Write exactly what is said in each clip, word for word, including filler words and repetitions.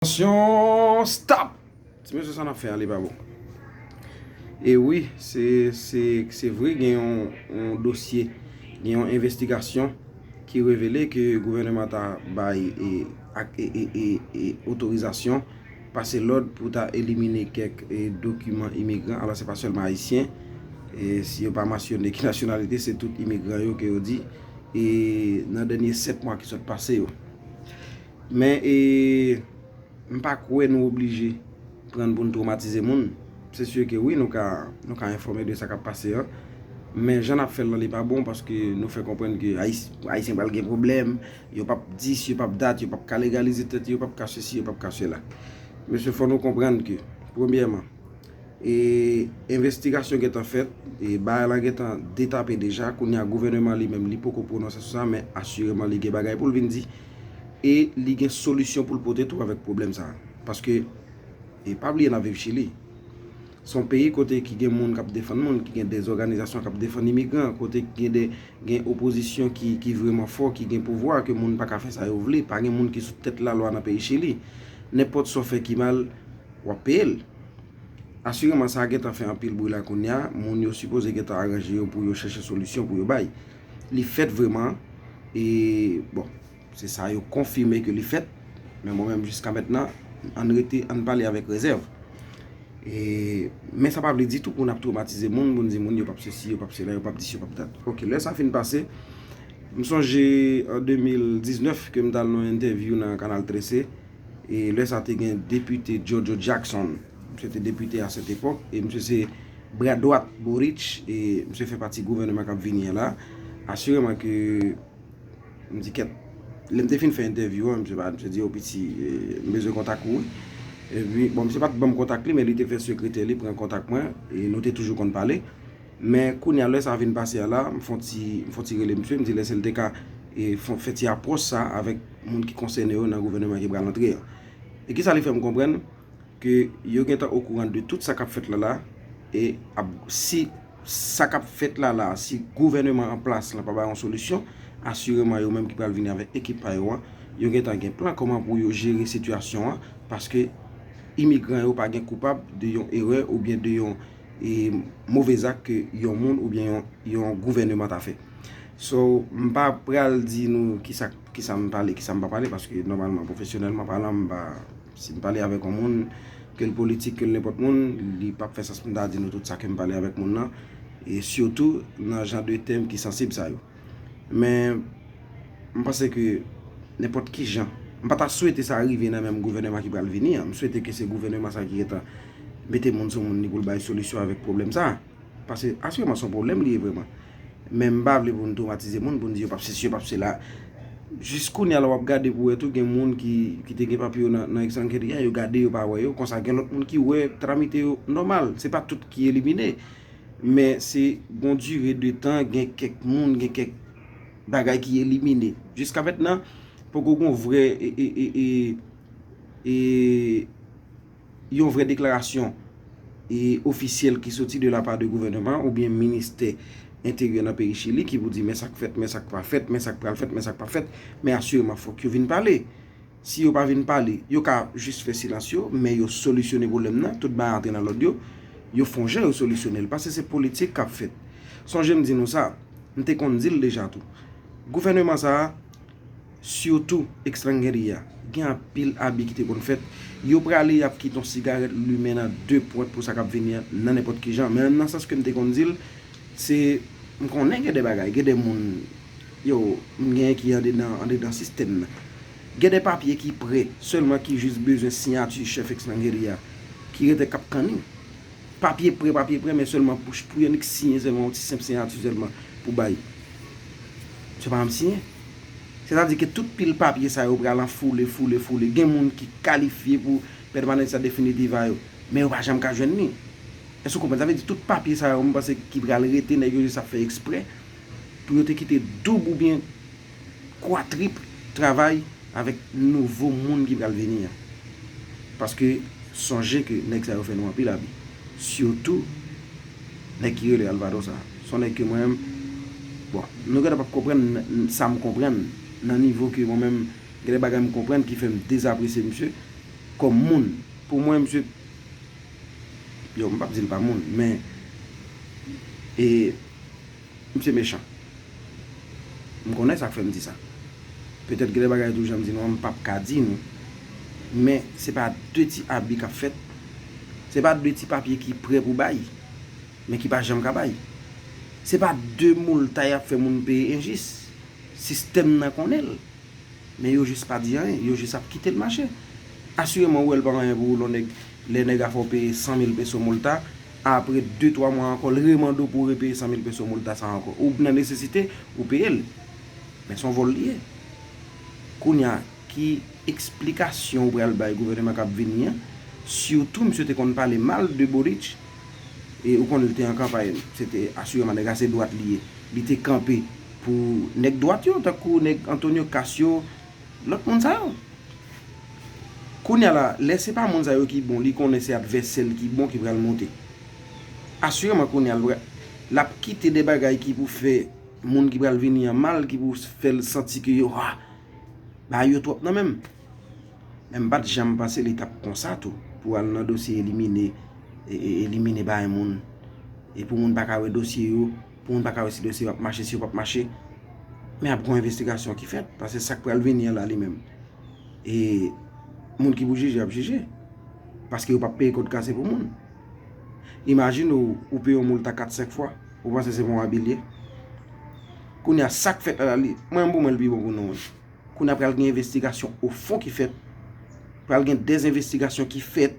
Atansyon, stop! Ti mesye, sa n ap fè a, li pa bon. E wi, se, se, se vre, gen yon, yon dosye, gen yon envestigasyon ki revele ke gouvènman ta bay e, ak, e, e, e, e otorizasyon, pase lòd pou ta elimine kèk e, dokiman imigran. Alò, se pa sèlman ayisyen. E si yo pa mansyone ki nasyonalite, se tout imigran yo ke yo di. E nan dènye sèt mwa ki sot pase yo. Men, e, m pa kwè nou oblije pran n pou n twomatize moun. Se si ke wi, nou ka, nou ka enfòme de sa k ap pase an. Men jan n ap fè l lan, li pa bon, paske nou fè konprann ke Ayis-, Ayisyen pral gen pwoblèm, yo p ap dis, yo p ap dat, yo p ap ka legalize tèt yo, yo p ap ka sesi, yo p ap ka sela. Mesye, fò nou konprann ke, premyèman, e envestigasyon gentan fèt, e bagay la gentan detape deja. Kounye a, gouvènman li menm, li poko pwononse sou sa, men asireman li gen bagay pou l vin di, e li gen solisyon pou l pote tou avèk pwoblèm sa a. Paske, e pa bliye n ap viv Chili. Se yon peyi kote ki gen moun k ap defann moun, ki gen de òganizasyon k ap defann imigran, kote ki gen de, gen opozisyon ki, ki vrèman fò, ki gen pouvwa, ke moun pa ka fè sa yo vle, pa gen moun ki sou tèt lalwa nan peyi Chili. Nenpòt sa w fè ki mal, w ap peye l. Asireman, sa gentan fè anpil bri la kounye a. Moun yo sipoze gentan aranje yo pou yo chèche solisyon pou yo bay. Li fèt vrèman. E, bon, se sa yo konfime ke li fèt. Men mwen menm, jiska mentnan, ann rete, ann pale avèk rezèv. E, men sa pa vle ditou pou n ap twomatize moun, pou n di moun yo p ap sesi, yo p ap sela, yo p ap dis, yo p ap dat. Oke, lè sa fin pase, m sonje an de mil diznèf ke m t al nan yon entèvyou nan Kanal Trese. E lè sa te gen depite Giorgio Jackson. Misye te depite a sèt epòk. E misye se bra dwat Boric. E misye fè pati gouvènman k ap vini an la. Asireman ke m di kèt. Lè m te fin fè entèvyou an, misye pa, misye di, "Yo, piti, e, m bezwen kontak ou, wi." Epi, bon, misye pa t ban m kontak li, men li te fè sekretè li pran kontak mwen. E nou te toujou konn pale. Men kounye a, lè sa vin pase a la, m fè yon ti, m fè yon ti rele misye, m di lèse l te ka, e, fè, fè ti apwòch sa avèk moun ki konsène yo nan gouvènman ki pral antre an. E kisa li fè m konprann? Ke yo gentan okouran de tout sa k ap fèt la la, e ap, si sa k ap fèt la la, si gouvènman an plas lan pa bay yon solisyon, asireman yo menm ki pral vini avèk ekip pa yo an, yo gentan gen plan kòman pou yo jere sitiyasyon an, paske imigran yo pa gen koupab de yon erè oubyen de yon e move zak ke yon moun oubyen yon, yon gouvènman ta fè. So, m pa pral di nou kisa, kisa m pale, kisa m pa pale, paske nòmalman, pwofesyonèlman palan, m pa, si m pale avèk yon moun, ke l politik, ke l nenpòt moun, li p ap fè sans pou m ta di nou tout sa ke m pale avèk moun nan, e sitou nan jan de tèm ki sansib sa yo. Men, m panse ke nenpòt ki jan, m pa ta swete sa rive nan menm gouvènman ki pral vini an. M swete ke se gouvènman sa ki gentan mete moun sou moun li pou l bay solisyon avèk pwoblèm sa. Paske asireman se yon pwoblèm li ye vrèman. Men m pa vle pou n twomatize moun, pou n di yo p ap sesi, yo p ap sela. Jis kounye a la w ap gade pou wè tou gen moun ki, ki te gen papye yo nan, nan Extranjeria, yo gade yo pa wè yo. Konsa gen lòt moun ki wè tramite yo nòmal. Se pa tout ki elimine. Men se gon dire de tan, gen kèk moun, gen kèk bagay ki elimine. Jiska mentnan, poko gon vrè, e, e, e, e, e, yon vrè deklarasyon, e, ofisyèl ki soti de la pa de gouvènman oubyen ministè enteryè nan peyi Chili ki pou di men sa k fèt, men sa k pa fèt, men sa k pral fèt, men sa k p ap fèt. Men asireman, fòk yo vin pale. Si yo pa vin pale, yo ka jis fè silans yo, men yo solisyone pwoblèm nan, tout bagay antre nan lòd yo, yo fè yon jan yo solisyone l, paske se politik k ap fèt. Sonje m di nou sa, m te konn di l deja tou. Gouvènman sa a, sitou Extranjeria, gen anpil abi ki te konn fèt. Yo prale, y ap kite yon sigarèt limen nan de pwent pou sa k ap vini an, nan nenpòt ki jan. Men nan sans ke m te konn di l, se, m konnen gen de bagay, gen de moun, yo, m gen ki andedan, andedan sistèm nan. Gen de papye ki prè, sèlman ki jis bezwen siyati chèf Extranjeria, ki rete k ap kanni. Papye prè, papye prè, men sèlman pou, pou yo annik siyen sèlman, yon ti senp siyati sèlman pou bay. Se pa menm siyen. Sètadi ke tout pil papye sa yo pral an foule, foule, foule. Gen moun ki kalifye pou pèmanans sa definitif a yo, men yo pa janm ka jwenn li. Èske w konprann? Sa vle di tout papye sa yo, m panse ki pral rete, nèg yo jis ap fè eksprè pou yo te kite doub oubyen kwatrip travay avèk nouvo moun ki pral vini an. Paske sonje ke nèg sa yo fè nou anpil abi. Sitou nèg ki rele Alvado sa. Se yon nèg ke mwen menm, bon, nou gentan p ap konprann n-, n-, sa m konprann nan nivo ke mwen menm, gen de bagay m konprann ki fè m dezapresye misye. kòm moun. Pou mwen, misye, yo, m p ap di l pa moun, men, e, misye mechan. M konnen sa k fè m di sa. Petèt gen de bagay tou jan m di nou an, m p ap ka di nou. Men se pa de ti abi k ap fèt. Se pa de ti papye ki prè pou bay, men ki pa janm ka bay. Se pa de moulta y ap fè moun peye enjis. Sistèm nan konnen l. Men yo jis pa di anyen, yo jis ap kite l mache. Asireman, ou wè l pa anyen pou ou lè nèg, lè nèg a fè w peye san mil peso moulta, apre de twa mwa ankò, l remande w pou w repeye san mil peso moulta sa ankò. Ou nan nesesite, ou peye l. Men se yon vòl li ye. Kounye a, ki eksplikasyon ou pral bay gouvènman k ap vini an? Sitou, misye te konn pale mal de Boric, e ou konn li te an kanpay, se te asireman nèg a se dwat li ye. Li te kanpe pou nèg dwat yo, tankou nèg Antonio Kass yo, lòt moun sa yo. Kounye a la, lè se pa moun sa yo ki bon, li konnen se advèsè l ki bon ki pral monte. Asireman, kounye a, l pral, l ap kite de bagay ki pou fè moun ki pral vini an mal, ki pou fè l santi ke yo, ah, bagay yo twòp nan men m. Men m pa t janm panse li t ap konsa tou, pou al nan dosye elimine, e, e, elimine bagay moun. E pou moun pa ka wè dosye yo, pou moun pa ka wè si dosye yo ap mache, si yo p ap mache. Men ap gon envestigasyon ki fèt, paske sa k pral vini an la li menm. E moun ki pou jije ap jije. Paske yo p ap peye kòd kase pou moun. Imajine w, ou peye yon moulta kat senk fwa, ou panse se pa yon abi l ye? Kounye a, sa k fèt la, la, li, mwen, pou mwen, l pi bon pou nou, wi. Kounye a pral gen envestigasyon o fon ki fèt. Pral gen dèzenvestigasyon ki fèt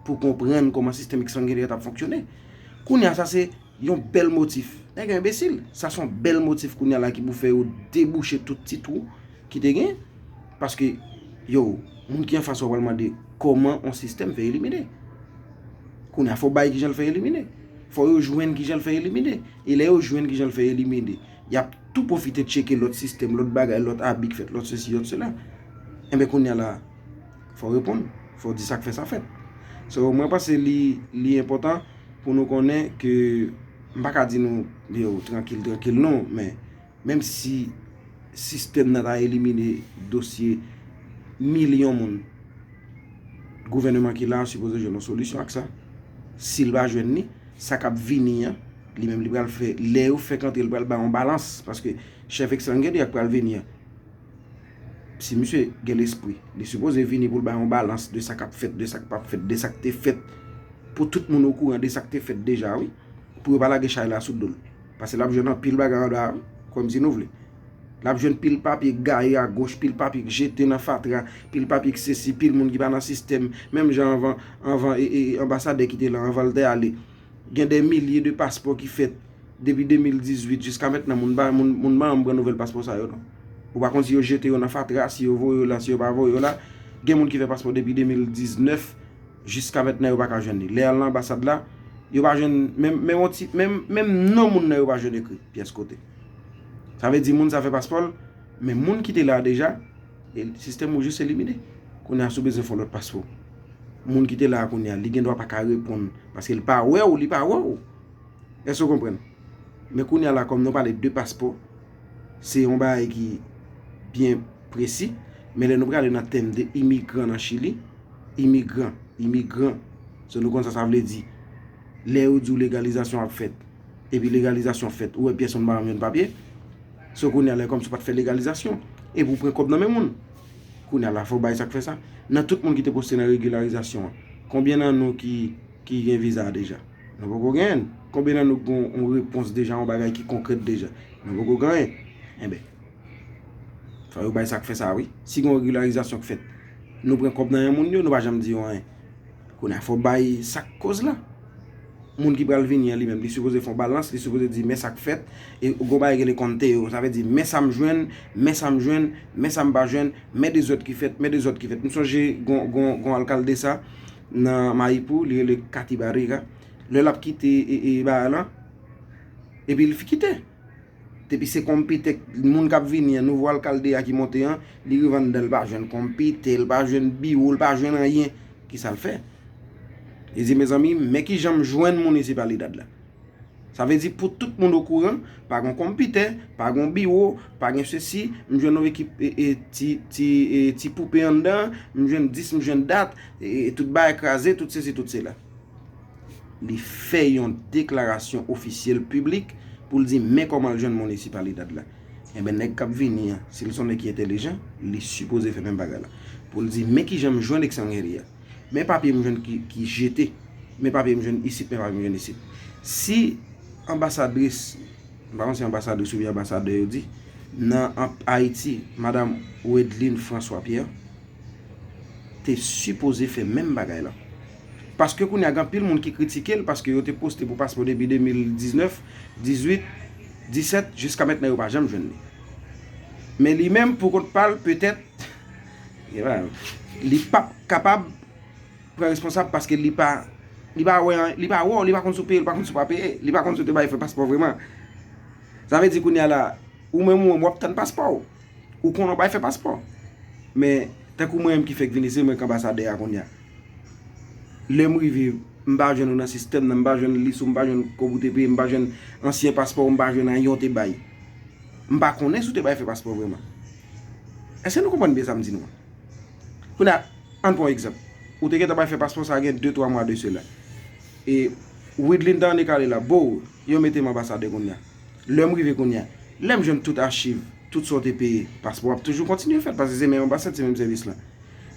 pou konprann kòman sistèm X Fangirl t ap fonksyone. Kounye a, sa se yon bèl motif. Nèg yo enbesil. Sa se yon bèl motif kounye a la ki pou fè yo debouche tout ti twou ki te gen. Paske, yo, moun ki anfas ou a pral mande kòman yon sistèm fè elimine. Kounye a, fò w bay kijan l fè elimine. Fò yo jwenn kijan l fè elimine. E lè yo jwenn kijan l fè elimine, y ap tou pwofite tcheke lòt sistèm, lòt bagay, lòt abi k fèt, lòt sesi, lòt sela. Enben, kounye a la, fò w reponn, fò w di sa k fè sa fèt. So, mwen panse li, li enpòtan pou nou konnen ke, m pa ka di nou, yo, trankil, trankil, non, men menm si sistèm nan ta elimine dosye milyon moun, gouvènman ki la a sipoze jwenn yon solisyon ak sa. Si l pa jwenn li, sa k ap vini an, li menm li pral fè, lè yo fèk antre, li pral bay yon balans, paske chèf X Fangirl k pral vini an, si misye gen lespri, li sipoze vini pou l bay yon balans de sa k ap fèt, de sa k p ap fèt, de sa k te fèt, pou tout moun okouran de sa k te fèt deja, wi. Pou yo pa lage chay la sou do l. Paske l ap jwenn anpil bagay anba a, wi, kòmsi nou vle. L ap jwenn pil papye gaye agoch, pil papye k jete nan fatra, pil papye k sesi, pil moun ki pa nan sistèm, menm jan anvan, anvan e, e, e anbasadè ki te la, anvan l te ale. Gen dè milye de paspò ki fèt depi de mil dizuit jiska mentnan, moun pa, moun, moun pa janm pran nouvèl paspò sa yo, non. Ou pa konn si yo jete yo nan fatra, si yo voye yo la, si yo pa voye yo la. Gen moun ki fè paspò depi de mil diznèf, jiska mentnan yo pa ka jwenn li. Lè y al nan anbasad la, yo pa jwenn menm, menm yon ti, menm, menm non moun nan yo pa jwenn ekri pyès kote. Sa vle di moun sa fè paspò l, men moun ki te la a deja, e sistèm ou jis elimine. Kounye a si w bezwen fè yon lòt paspò, moun ki te la a kounye a, li gen dwa pa ka reponn, paske l pa wè w, li pa wè w. Èske w konprann? Men kounye a la, kòm nou pale de paspò, se yon bagay ki byen presi, men lè nou prale nan tèm de imigran nan Chili, imigran, imigran, so nou konn sa sa vle di. Lè yo di w legalizasyon ap fèt, epi legalizasyon fèt, ou wè pyès moun pa janm jwenn papye, so kounye a la, kòmsi w pa t fè legalizasyon, epi w pran kòb nan men moun. Kounye a la, fò w bay sa k fè sa. Nan tout moun ki te poste nan regilarizasyon an, konbyen nan nou ki, ki gen viza a deja? Nou poko genyen l. Konbyen nan nou ki gen yon repons deja, yon bagay ki konkrèt deja? Nou poko genyen. Enben, fò yo bay sa k fè sa, wi. Si gen yon regilarizasyon k fèt, nou pran kòb nan men moun yo, nou pa janm di yo anyen. Kounye a, fò w bay sa k koz la. Moun ki pral vini an, li menm, li sipoze fè yon balans, li sipoze di, men sa k fèt, e gon bagay ki rele conteo, sa vle di, men sa m jwenn, men sa m jwenn, men sa m pa jwenn, men dezòd ki fèt, men dezòd ki fèt. M sonje gon, gon, gon alkalde sa nan Maipú, li rele Cathy Barriga. Lè l ap kite, e, e, bagay lan, epi l kite. Depi se konpitè moun k ap vini an, nouvo alkalde a ki monte an, li rive anndan, l pa jwenn konpitè, l pa jwenn biwo, l pa jwenn anyen. Kisa l fè? Li di, mezanmi, men kijan m jwenn minisipalidad la. Sa vle di pou tout moun okouran, pa gen konpitè, pa gen biwo, pa gen sesi, m jwenn yon ekip e, e, ti, ti, e, ti poupe anndan, m jwenn dis, m jwenn dat, e, e, tout bagay kraze, tout sesi, tout sela. Li fè yon deklarasyon ofisyèl piblik pou l di men kòman l jwenn minisipalidad la. Enben, nèg k ap vini an, si l se yon nèg ki entèlijan, li sipoze fè menm bagay la. Pou l di men kijan m jwenn Exangeria. Men papye m jwenn ki, ki jete. Men papye m jwenn isit, men papye m jwenn isit. Si anbasadris, m pa konn si anbasadris oubyen anbasadè yo di, nan an- Ayiti, madanm Wedline François Pierre, te sipoze fè menm bagay la. Paske kounye a gen anpil moun ki kritike l paske yo te poste pou paspò depi de mil diznèf, dizuit, disèt, jiska mentnan yo pa janm jwenn li. Men li menm, pou kont pa l, petèt, li p ap kapab pran responsab paske li pa li pa wè an- li pa wè w, li pa konn si w peye, li pa konn si w pa peye, li pa konn si w te bay fè paspò vreman. Sa vle di kounye a la, ou menm ou menm w ap tann paspò w. Ou konnen w bay fè paspò. Men, tankou mwen menm ki fèk vini, se mwen k anbasadè a kounye a. Lè m rive, m pa jwenn ou nan sistèm nan, m pa jwenn lis ou, m pa jwenn kòb ou te peye, m pa jwenn ansyen paspò ou, m pa jwenn anyen w te bay. M pa konnen si w te bay fè paspò vreman. Èske nou konprann byen sa m di nou an? Kounye a, ann pran yon egzanp. Ou te gentan bay fè paspò sa gen de twa mwa de sela. E Widlin t annik ale la, bo, yo mete m anbasadè kounye a. Lè m rive kounye a, lè m jwenn tout achiv, tout sa w te peye, paspò w ap toujou kontinye fèt, paske se menm anbasad, se menm sèvis lan.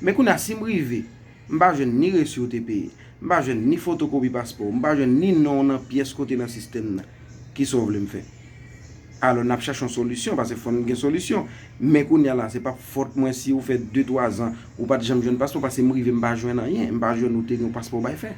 Men kounye a, si m rive, m pa jwenn ni resi w te peye, m pa jwenn ni fotokopi paspò w, m pa jwenn ni non w nan pyès kote nan sistèm nan. Kisa w vle m fè? Alò, n ap chache yon solisyon, paske fò n gen solisyon. Men kounye a la, se p ap fòt mwen si ou fè de, twa zan, ou pa t janm jwenn paspò, paske m rive, m pa jwenn anyen, m pa jwenn ou te gen yon paspò bay fè.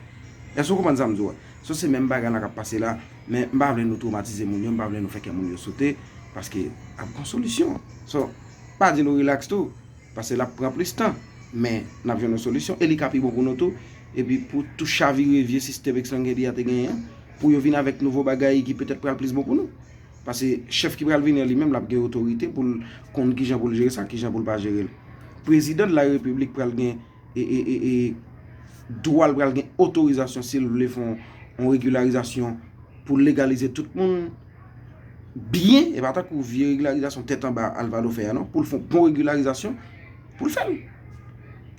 Èske w konprann sa m di w a? So, se menm bagay la k ap pase la, men m pa vle nou twomatize moun yo, m pa vle nou fè kè moun yo sote, paske ap gen solisyon. So, pa di nou rilaks tou, paske l ap pran plis tan, men n ap jwenn yon solisyon, e li ka pi bon pou nou tou, epi pou tou chavire vye sistèm Exangeria te genyen an, pou yo vin avèk nouvo bagay ki petèt pral plis bon pou nou. Paske chèf ki pral vini an li menm, l ap gen otorite pou l konn kijan pou l jere sa, kijan pou l pa jere l. Prezidan de la repiblik pral gen e, e, e, e, dwa l pral gen otorizasyon si l vle fè yon, yon regilarizasyon pou legalize tout moun byen, e pa tankou vye regilarizasyon tèt anba Alvado fè a non, pou l fè yon bon regilarizasyon, pou l fè l.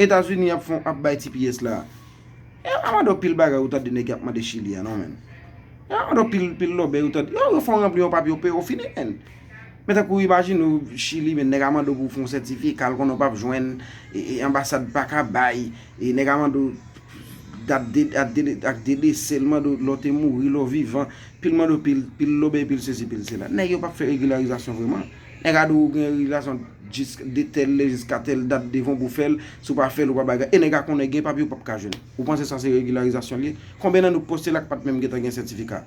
Etazini ap fè, ap bay T P S la. E pa mande w pil bagay ou tande nèg ap mande Chili a non, menn. E pa mande w pil, pil lòbèy ou tande. Yo, yo fè w ranpli yon papye, yo peye w fini, menn. Men tankou imajine w Chili, men nèg a mande w pou w fè yon sètifika, l konnen w p ap jwenn, e, e, anbasad pa ka bay, e nèg a mande w dat de, ak de, ak de desè, l mande w lè w te mouri, lè w vivan, pil mande w pil, pil lòbèy, pil sesi, pil sela. Nèg yo p ap fè regilarizasyon vreman. Nèg a di w ou gen regilarizasyon jis de tèl lè jiska tèl dat devan w pou w fè l, si w pa fè l, ou pa bagay. E nèg a konnen gen papye, ou p ap ka jwenn. Ou panse sa se regilarizasyon l ye? Konbyen nan nou k poste la k pa t menm gentan gen sètifika?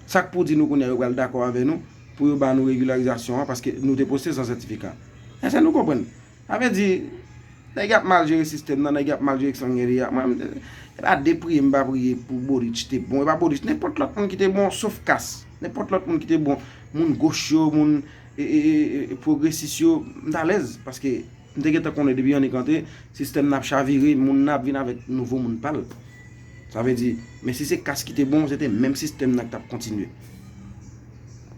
Sa k pou di nou kounye a yo pral dakò avè nou pou yo ba nou regilarizasyon an, paske nou te poste san sètifika? Èske nou konprann? Sa vle di, nèg y ap mal jere sistèm nan, nèg y ap mal jere Exangeria. Mwen, e pa de priye m pa priye pou Boric te bon. E pa Boric, nenpòt lòt moun ki te bon, sof Kas. Nenpòt lòt moun ki te bon. Moun goch yo, moun e, e, e, e, pwogresis yo, m t alèz, paske m te gentan konnen depi annik antre, sistèm nan ap chavire, moun nan ap vin avèk nouvo moun pa l. Sa vle di, men si se Kas ki te bon, se te menm sistèm nan k t ap kontinye.